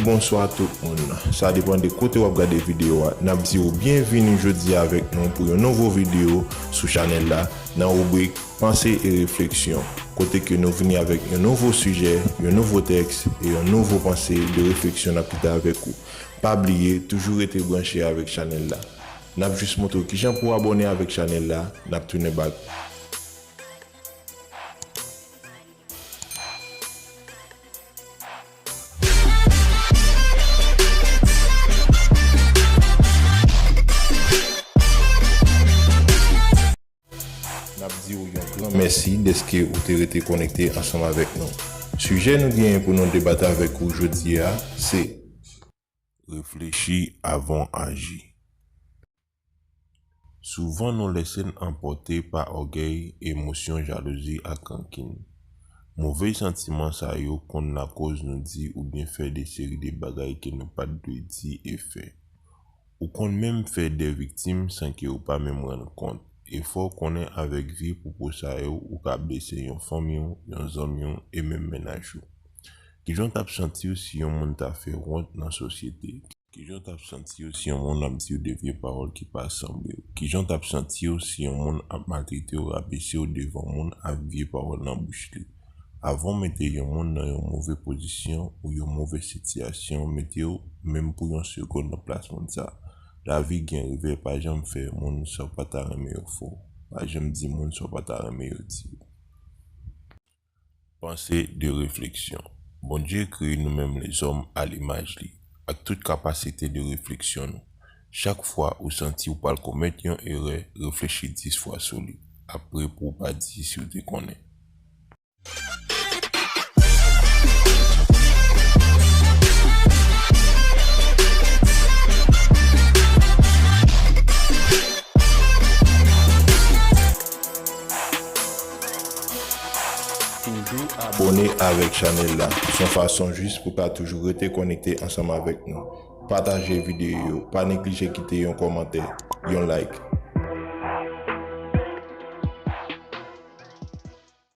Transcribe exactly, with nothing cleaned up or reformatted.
Bonswa tout moun. Sa depann de kote w ap gade videyo a. N ap di w byenvini jodi a avèk nou pou yon nouvo videyo sou chanèl la, nan ribrik Panse e Refleksyon, kote ke nou vini avèk yon nouvo sijè, yon nouvo tèks e yon nouvo panse de refleksyon n ap kite avèk ou. Pa bliye, toujou rete branche avèk chanèl la. N ap jis montre w kijan pou w abòne avèk chanèl la, n ap tounen back. N ap di w yon gran mèsi dèske ou te rete konekte ansanm avèk nou. Sijè nou genyen pou nou debate avèk ou jodi a, se reflechi avan w aji. Souvan nou lese n anpòte pa ògèy, emosyon, jalouzi ak rankin. Move santiman sa yo konn lakòz nou di oubyen fè de seri de bagay ke nou pa t dwe di e fè. Ou konn menm fè de viktim san ke ou pa menm rann kont. E fò w konnen avèk vye pwopo sa yo, ou ka blese yon fanmi w, yon zanmi w e menm mennaj ou. Kijan w t ap santi w si yon moun ta fè w wont nan sosyete? Kijan w t ap santi w si yon moun ap di w de vye pawòl ki pa sanble w? Kijan w t ap santi w si yon moun ap maltrete w, rabese w devan moun ak vye pawòl nan bouch li? Avan w mete yon moun nan yon move pozisyon ou yon move sitiyasyon, mete w menm pou yon segonn nan plas moun sa. Lavi gen revè, pa janm fè moun sa w pa ta renmen yo fè w. Pa janm di moun sa w pa ta renmen yo di w. Panse de refleksyon. Bondye kreye nou menm lezòm a limaj li, ak tout kapasite de refleksyon nou. Chak fwa ou santi ou pral komèt yon erè, reflechi dis fwa sou li, apre pou w pa di si w te konnen. Toujou abòne avèk chanèl la. Se yon fason jis pou w ka toujou rete konekte ansanm avèk nou. Pataje videyo yo, pa neglije kite yon kòmantè, yon like.